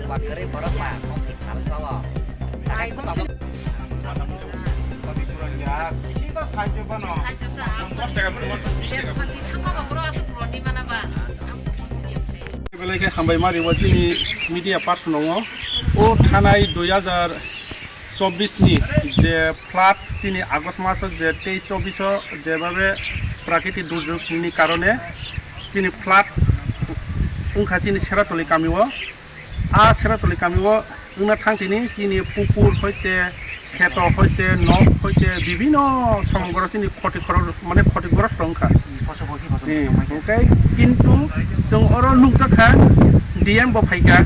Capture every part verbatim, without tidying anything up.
Bakri borok ba, kok si thal sawo. Takai ko babo. Belai khe hambai mari o chini media person o. O thanai dui hazar chobbish ni je flood, tini August maso je teis chobbish o jebabe prakriti durjog ni karone chini flood wngkha chini Seratoli kami o. A Seratoli kami o wngna thang tini, chini pukur hoite, kheto hoite, nok hoite, bibino somogro chini khoti khorok, mane khoti grosto wngkha. Hwnkhe kintu chwng oro nukjakha, D M bo phaikha,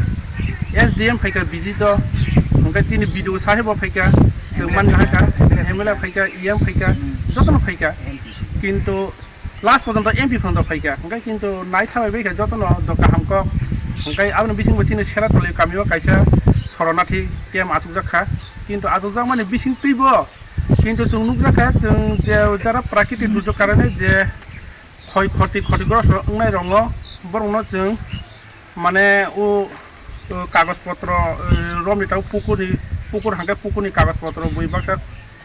S D M phaikha visit o, hwnkhe chini B D O sahebo phaikha, chwng manna hakha, M L A phaikha, E M phaikha, jotono phaikha. Kintu last porjonto M P phanto phaikha, hwnkhe kintu naithabai baikha jotono do kaham kok. Hwnkhe aboni bisingo chini Seratoli kamio kaisa Soronathi camp achukjakha. Kintu achukjakmani bising twibo kintu chwng nukjakha, chwng je jara prakriti durjog karone je khoi khoti, khoti grosto wngnai rokno, borokno chwng mane o, o kagoj potro, o romni tabuk pukurni, pukur hwnkhe pukurni kagoj potro bui baksa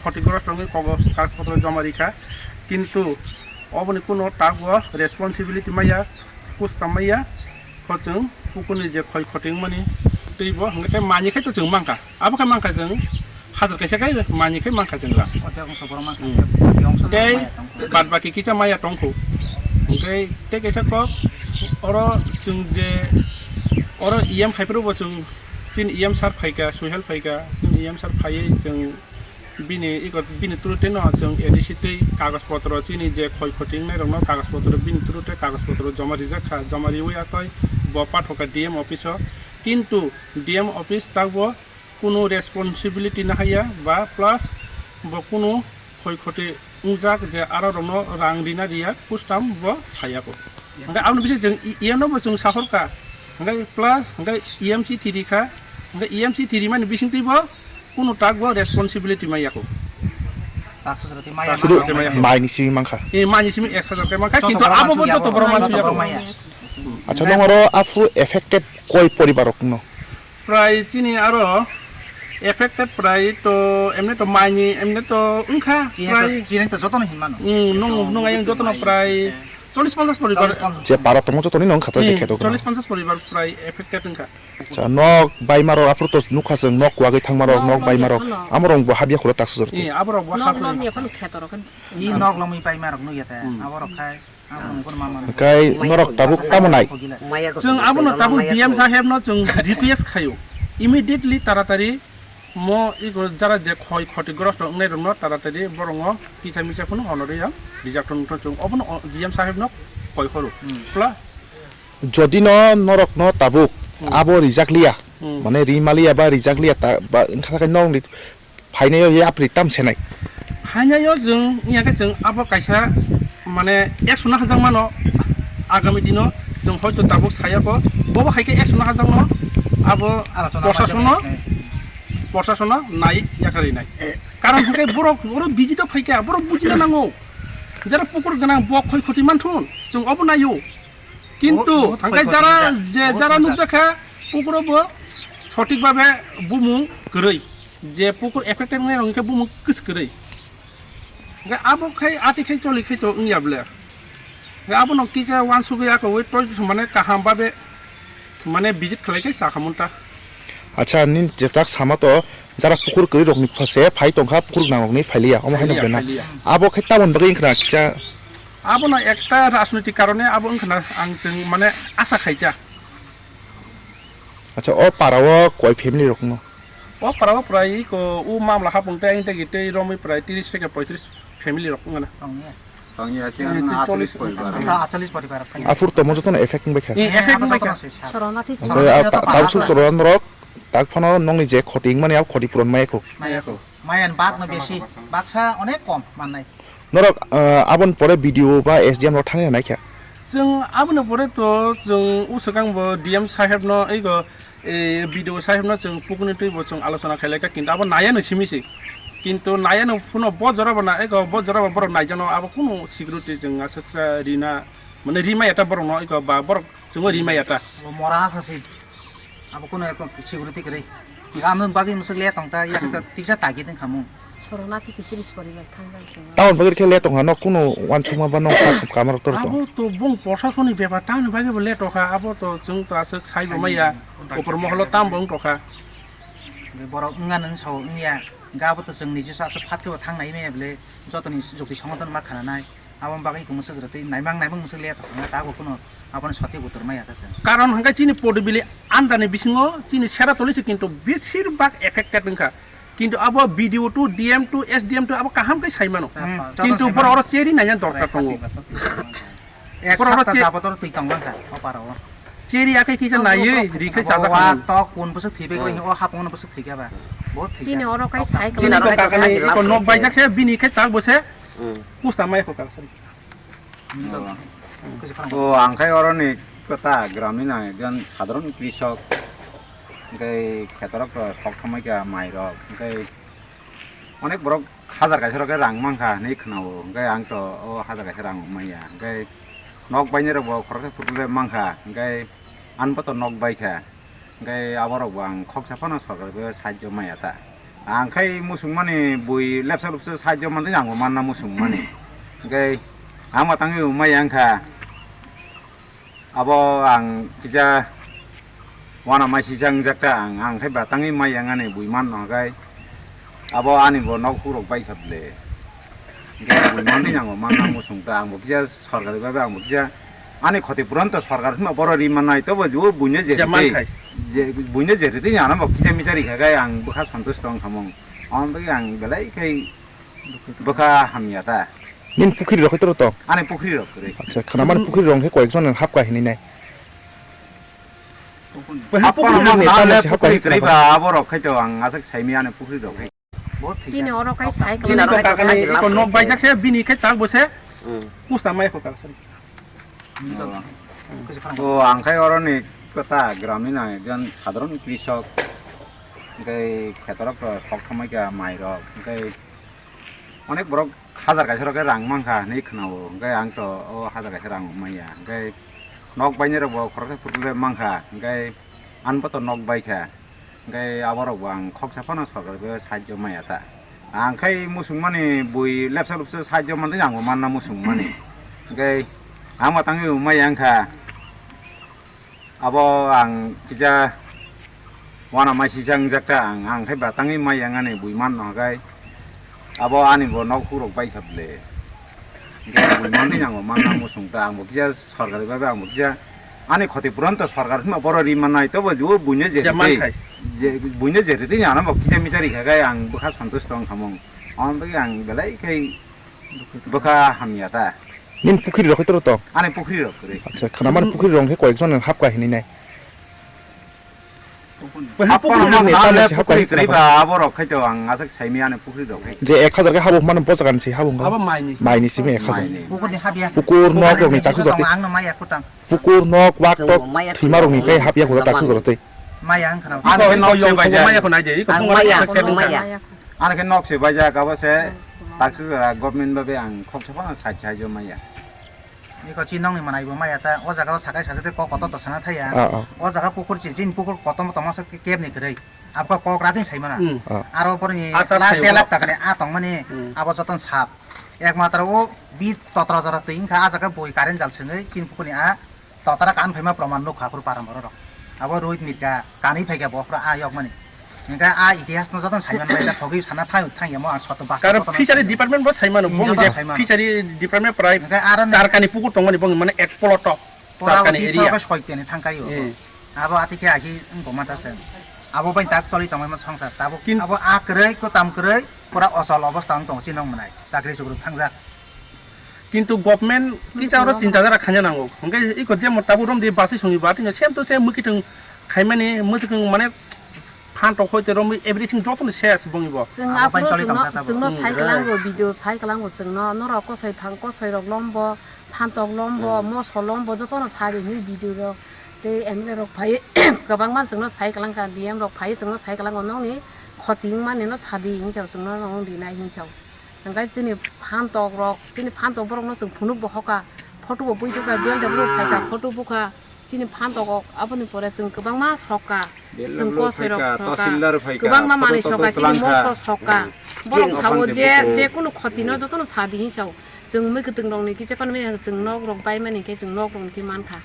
khoti grosto wngwi kogo kagoj potro joma rikha, kintu oboni kuno tago responsibility maya, kustam maya, kho chwng pukurni je khoi khoti wngmani twibo hwnkhe tei manwi khai to chwng mankha. Abo khe mankha chwng hazar kaisa khe manwi khe mankha chwng lang. O tei wngkha borok mankha, hmm, tei bad baki kisa maya tongkho. Hwnkhe tei kaisa kok oro chwng je oro E M phaiphuru bo chwng chini E M sir phaikha, Suhel phaikha, chini E M sir phaiwi chwng bini iko bini through tei no chwng A D C tei kagoj potro chini je khoi khoti wngnai rokno kagoj potro bini through tei kagoj potro joma rijak kha, joma riwi akoi bo pathokha D M office o. Kintu D M office tabuk kunu responsibility nahaiya ba plus bo kunu khoi khoti wngjak je aro rokno rang rina riya kustam bo sayako. Hwnkhe aboni bising chwng E M no bo chwng sahorkha, hwnkhe plus hwnkhe E M C thiri kha, hwnkhe E M C thiri mani bising twibo kunu tak bo responsibility maya ko. Sudu maini simi mankha. Eh, maini simi ek hazar khe mankha, kintu abo bo joto borok mansuya ko. Acha, nong oro aphuru affected koi poribar rok no? Prai chini aro affected prai to emne to maini emne to wngkha prai. Chini to jotono hinmano. Hmm, nung nung ayang jotono prai chollish ponchash poribar. Je para tongo jotoni nong khata je kheto. Chollish ponchash poribar prai affected wngkha. Acha, nok baima rok aphuru to nukha chwng nok kuagwi thangma rok, nok baima rok. Amorok bo habya khula tak sujor. Eh, aborok bo nok habya. Lomni ekhon kheto rok. I nok lomwi baima rok nukya ta. Aborok khai. Kai norok tabuk tamo nai? Chwng abono tabuk D M saheb no chwng request khayo, immediately taratari mo iko jara je khoi khoti grosto wngnai rokno taratari borongo kisa misa phano honorwi ang rijak thung thung chwng obono D M saheb no koi khoro. Pla jodi no norok no tabuk abo rijak liya, mane ri maliya ba rijak liya ta ba wngkha khe norok ni phainai o yapri tam senai. Phainai o chwng wngya khe chwng abo kaisa mane action no hajak mano, agami dino chwng hoito tabuk saya ko, bobo hai khe action no hajak no abo proshasonno, proshasonno nai yakarwi nai. Karon hwnkhe borok oro visit o phaikha, borok bujina nango. Jara pukur gwnang bo khoi khoti manthun chwng obo naio. Kintu hwnkhe jara je jara nukjakha pukuro bo sothik babe bumung kwrwi. Je pukur affected wngnai rok hwnkhe bumung kwchwk kwrwi. Hwnkhe abo khai ati khai choli khai to wngya ble. Hwnkhe abono kisa uansugwi akowi toi mane kaham babe mane visit khlai khai sakha munta. Acha, nini jetak sama to jara pukur kwrwi rokni phose phai tongkha, pukur gwnang rokni phailiya, omo haino bena. Abo khai tamoni bagwi wngkha kisa. Abono ekta rajnitik karone abo wngkha na ang chwng mane asa khaita. Acha, o para o koi family rokno? O para o prai ko u mamla hapung tei ang tei tei romwi prai tris theke poitris family rok wngkha na. Tongya. Tongya, siyan achalis poribar. Achalis poribar. Aphuru tomo jotono effect wngbaikha. Effect wngbaikha. Sorona this. Omo ta ta su sorona rok tak phano nongni je khoti wngmani abo khoti puron maya kho. Maya kho. Mayan bak no besi, baksa onek kom mannai. Norok, ah, aboni pore B D O ba S D M rok thangwi naikha? Chwng aboni pore to chwng uswkang bo D M saheb no ego, eh, B D O saheb no chwng pukuni twi bo chwng alochona khailai kha, kintu abo naya no simi se. Kintu naya no phuno bo jora bo na ego, bo jora bo borok naijakno abo kunu security chwng aswksa rina, mane rimaya ta borok no ego ba borok chwngno rimaya ta. Bo mora sa se. Abo kuno eko security kwrwi. Amo bagwi mwswk le tong ta, yak ta tiksa tagi tong khamung. Sorona kisi tiris poribar thangjak tongo. Tamoni bagwi khe le tong ha, no kuno wansukma ba no kamarok tor tong. Abo to bung proshasoni bepar, tamoni bagwi bo le tong kha, abo to chwng to aswk sai bo maya, upor moholo tam bo wng tong kha. Borok wngya nang sao wngya, ga abo to chwng niji sa aswk phat khe bo thang nai maya bole, jotoni jukti songoton ma khana nai. Aboni bagwi kung mwswk rwtwi naimang naimang mwswk le tong kha, tago kuno aboni sotik uttor maya ta se. Karon hwnkhe chini Potobili andani bisingo chini Seratoli se kintu besir bak affected wngkha. Kintu abo B D O to, D M to, S D M to abo kaham khe sai mano. Hmm, kintu joto sai borok mano. Oro cheri naiya dorkar tongo. Ek borok oro sapta che- jabot oro twi tong mangkha o parao. Cheri akai kisa naiwi ri khai chajak wa mano. Tok kun bwswk thwi bai o hapung no bwswk thwi kha ba. Bo thwi kha. Chini oro kai cycle. Chini oro kai cycle. Ko nok baijak se bini khai tak bo se. Hmm. Pusta mai ko kal sari. O, ang khai oroni kota gramina ekjon sadharon krisok. Hwnkhe khetorok to sok thangbai kha mairok. Hwnkhe onek borok hajar kaisa rok khe rang mankha hinwi khwnao. Hwnkhe ang to o hajar kaisa rang manya. Hwnkhe nok bainai rok bo khoroksa phuru le mankha. Hwnkhe ani bo to nok baikha. Hwnkhe aborok bo ang khoksa phano sorkar bai sahajyo maya ta. Ang khai muchungmani bui lepsa lupsa sahajyo mantwi ang bo manna muchungmani. Hwnkhe ang bo tangwi bo maya wngkha. Abo ang kisa wana mai sisa wngjak ta ang, ang khai ba tangwi maya wngani bui manno hwnkhe. Abo ani bo nok hukrok bai kha ble. Hwnkhe bui manwi ang bo manna muchung ta, ang bo kisa sorkar bai ang bo kisa ani khoti puran to sorkar hwnba boro ri mannai, tobo je o buino je je ri twi, manthai. Je buino je ri twi ano bo kisa misa ri kha khe ang bwkha santusto wng kha mung. Omo bagwi ang belai khai bwkha hamya ta. Nini pukhri rok khe toro tong? Ani pukhri rok kwrwi. Acha, khwnamani pukhri rok khe koyekjon hapka hinwi nai. Pukhri rok neta masi hapka hinwi kwrwi ba, abo rok khai to ang aswk saimi ani pukhri rok khai. Chini oro kai cycle. Chini to kakani eko nok baijak se bini khai tak bo se. Hmm. Pusta mai ko kal sari. O, ang khai oroni kota gramina ekjon sadharon krisok. Hwnkhe khetorok to sok thangbai kha mairok. Hwnkhe onek borok hajar kaisa rok khe rang mankha hinwi khwnao. Hwnkhe ang to o hajar kaisa rang manya. Hwnkhe nok bainai rok bo khoroksa phuru le mankha. Hwnkhe ani bo to nok baikha. Hwnkhe aborok bo ang khoksa phano sorkar bai sahajyo maya ta. Ang khai muchungmani bui lepsa lupsa sahajyo mantwi ang bo manna muchungmani. Hwnkhe ang bo tangwi bo maya wngkha. Abo ang kisa wana mai sisa wngjak ta ang, ang khai ba tangwi maya wngnani bui manno hwnkhe. Abo ani bo nok hukrok bai kha ble. Hwnkhe bui manwi ang bo manna muchung ta, ang bo kisa sorkari bai bai ang bo kisa ani khoti puran to sorkar hwnba boro ri mannai, tobo je o buino je je ri twi, manthai. Je buino je ri twi ano bo kisa misa ri kha khe ang bwkha santusto wng kha mung. Omo bagwi ang belai khai bwkha hamya ta. Nini pukhri rok khe toro tong? Ani pukhri rok kwrwi. Acha, khwnamani pukhri rok khe koyekjon hapka hinwi nai. Pukhri neta masi hapka hinwi kwrwi ba, abo rok khai to ang aswk saimi ani pukhri rok khai. Je ek hajar khe habo mano bo jaga ni se habo wngkha. Abo maini. Maini simi ek hajar. Maini. Pukur nok rok ni taksu jati. Ang no maya kutang. Pukur nok wak tok thwima rok ni khe hapya kho taksu jati. Maya ang khana. Ano nok se baijak. Maya kho nai je. Iko maya, maya. Ano khe nok se baijak abo se taksu jora government babe ang khoksa phano side side maya. Iko chi nokni manai bo maya ta, o jaga o sakai sajak tei kok kotor to sana thaya. Ah, ah. O jaga pukur chi, chini pukur kotor tongma se kebni kwrwi. Abkha kok rading sai mana. Hmm. Ah. Aro porni acha la sai telak bo. Takani a tongmani hmm. Abo joton sap. Ekmatro o bi totra jora twi wngkha, a jaga bui current jal sengwi chini pukurni a totra kan phaima proman nukha phuru param borok. Abo Rohit Mirka. Kanwi phaikha bo phra a yokmani. Hwnkhe a itihas no jotono saiman bai da thogwi sana thang thang yamo ang soto basta. Karon jotono fishery saiman. Department bo saimano, hmm, bong jotono je saiman. Fishery department prai hwnkhe aro ni charkani pukur tongmani bong mane ek plot to pura charkani abo area. Soiteni thangkai o. Hmm. Abo atike agi wngbo mata se. Abo bai tak choli tongmani songsar. Tabuk kin- abo a kwrwi ko tam kwrwi pura ochol obostha wng tongo chinong mwnai. Chakri chukri thangjak. Kintu government kisa oro chinta dara khanya nango. Hwnkhe iko je mo tabuk romdi basi songni ba tini same to same mwkhitwng khaimani mwkhitwng mane phantok hoi te romwi everything jotono ses bongni bo. Chwng abo aphuru pai choli chwngno, tongsa tabuk. Chwngno hmm. Sai kwlango video sai kwlango chwngno norok kosoi phang kosoi rok lombo phantok lombo hmm. Moso lombo jotono sari hinwi video rok tei M L A rok phai kwbangma chwngno sai kwlangkha D M rok phai chwngno sai kwlango nokni khoti wngmani no sadi hinwi chwngno nong rinai hinwi. Hwnkhe chini phantok rok, chini phantok borok no chwng phunuk bo hoka, photo bo bui thukha, B L W phaikha, photo bukha, Chini phan tokok, aboni pore chwng kwbangma sokha. Chwng kosoi rok sokha. Kwbangma manwi sokha, chini mokol sokha. Borok sao je, je kunu khotino jotono sa di hin sao. Chwng mui kwtwng rokni kisa panwi chwng nok rok bai mani khe chwng nok rokni khe mankha.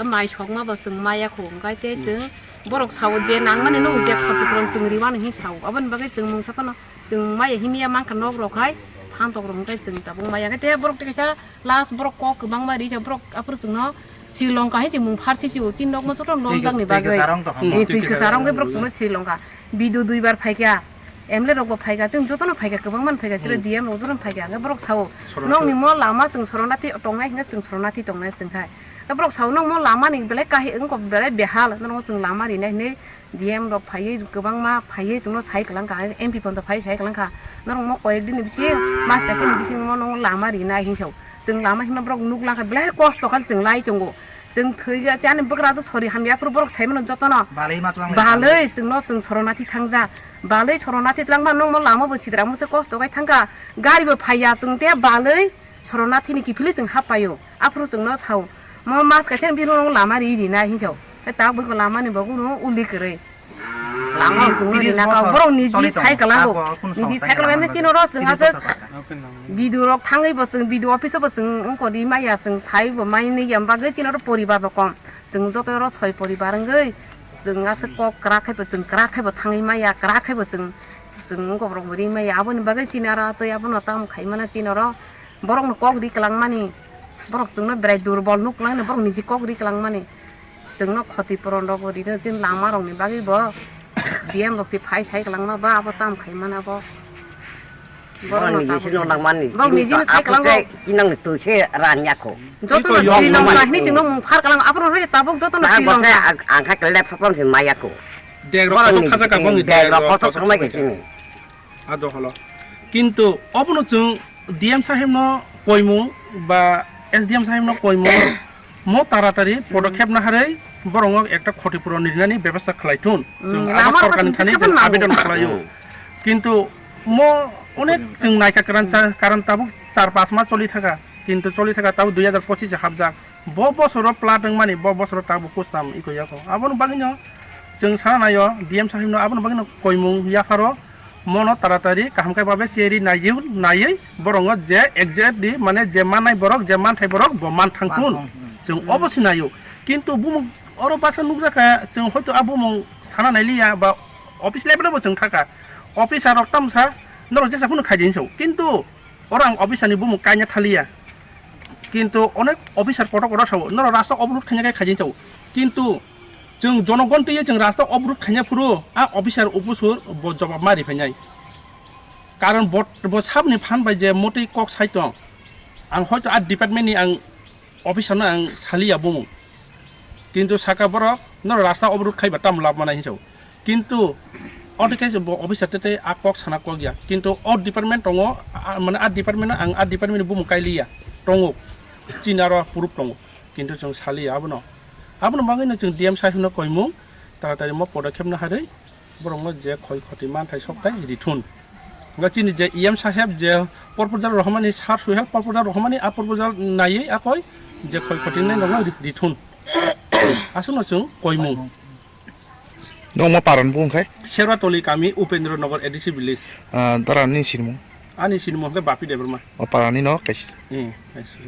Mai sokma bo chwng maya khu, hwnkhe tei chwng borok sao je nangmani no je khotipron chwng riwani hin sao. Aboni bagwi chwng mungsa phano chwng maya himya mankha nok rok hai phan tok rok hwnkhe chwng tabuk maya khe tei borok tei kaisa Last borok kok kwbangma ri, borok aphuru chwngno Sri Lanka hai chwng mung pharsi si o, chini nokmo joto lomjak ni bagwi. Twi kwcharo wng tong kha. Twi kwcharo wngwi borok chwngno Sri Lanka. Bidu duibar phaikha, M L A rokbo phaikha, chwng jotono phaikha, kwbangma phaikha, chwra D M rok jotono phaikha, hwnkhe borok sao, nokni mo lama chwng sorona thi tongnai hwnkhe chwng sorona thi tongnai chwng khai. Borok sao, nokmo lama ni belai kaham wngkha, belai behal, norokno chwng lama rinai hinwi D M rok phaiwi kwbangma phaiwi chwngno sai kwlangkha, M P phano phai sai kwlangkha, norok mo koyek dini bising mas kaisa ni bisingo no lama rinai hinwi sao. Chwng lama himna borok nuk langkha, belai kosto khe chwng lai tongo. Chwng thwi ya chani bwkra jo sori hamya phuru borok sai mano jotono. Balai ma twlang lai. Balai chwngno chwng sorona thi thangja. Balai sorona thi twlangma nokmo lama bo sidra mo se kosto khai thangkha. Gari bo phaiya chwng te balai sorona thini kiphilwi chwng hap paio. Aphuru chwngno sao. Mo mas kaisa ni bisingo no lama ri rinai hinwi sao. Tei tabuk bo lama ni bo kunu uli kwrwi. Lama chwngno rina ka borok niji sai kwlango. Niji sai kwlango, chini oro chwng aswk B D O rok thangwi bo chwng B D O office o bo chwng wngkha ri maya chwng sai bo mai nwi ya bagwi chini oro poribar bo kom. Chwng joto oro soi poribar wngwi chwng aswk kok kwrak khai bo chwng kwrak khai bo thangwi maya kwrak khai bo chwng chwng wngkha borok bo ri maya aboni bagwi chini oro tei abono tamo khai mano chini oro. Borokno kok ri kwlangmani, borok chwngno berai durbol nuk kwlangni, borok niji kok ri kwlangmani. Chwngno khoti puron rok bo rino, chini lama rokni bagwi bo D M rok se phai sai kwlangma ba abo tam khai mana bo. Borok niji sino nangmani, borok niji no sai kwlango. Inang ni twi se ran yakho. Joto no Sri Lanka hini chwngno mung phar kwlango, abo rok tabuk joto no Sri Lanka. Ang kha laptop se mayakho. Deg rok kotor khaja ka bangni deg rok kotor khaja ka sini. Ado holo. Kintu obono chwng D M sahibno koimung ba S D M sahibno koimung mo taratari podokhep naharwi borokno ekta khoti puron rinani bebostha khlai thun. Chwng abo sorkarni thani chwng abedon khlaio. Kintu mo onek chwng naikha karan cha-, karan tabuk char pas mas choli thaka. Kintu choli thaka tabuk dui hazar pochis hapjak. Bo bosoro plat wngmani, bo bosoro tabuk kustam iko yako. Aboni bagwino chwng sana naio D M sahibno, aboni bagwino koimung yapharo mono taratari kaham khe babe cheri naiwi, naiwi borongo je exactly mane je mannai borok, je manthai borok bo man thangkun. Chwng obo sinaio. Kintu bumung oro baksa nukjakha, chwng hoito a bumung sana nailiya ba office level bo chwng thaka. Officer rok tamsa norok jesa phano khaijani sao. Kintu Oro ang officer ni bumung kaina thaliya. Kintu onek officer kotor kotor sao, norok rasta obrut khaina khe khaijani sao. Kintu chwng jonogon twiwi chwng rasta obrut khaina phuru a officer upusur bo jobab ma riphainai. Karon bo, bo sabni phan bai je motwi kok sai tong. Ang hoito a department ni ang officer no ang saliya bumung. Kintu saka borok, norok rasta obrut khaiba tamo lab manai hinwi sao. Kintu ote khe bo officer tete a kok sana kok ya. Kintu o department tongo, a, mane a department no ang a department ni bumung kailiya. Tongo. Chini aro proof tongo. Kintu chwng saliya abono. Abono bagwino chwng D M sahibno koimung, taratari mo podokhep no harwi borokno je khoi khoti manthai sokthai rithun. Hwnkhe chini je E M saheb je proposal rohormani, Sir Suhel proposal rohormani, a proposal naiwi akoi je khoi khoti nai rokno ri-, rithun. Aswkno chwng koimung. Nokma paran bung khai? Serwatoli kami Upendra Nagar A D C village. Ah, dara ni sinimung? Ani sinimung hwnkhe Bapi Debbarma. O parani no kaisa. Eh, kaisa.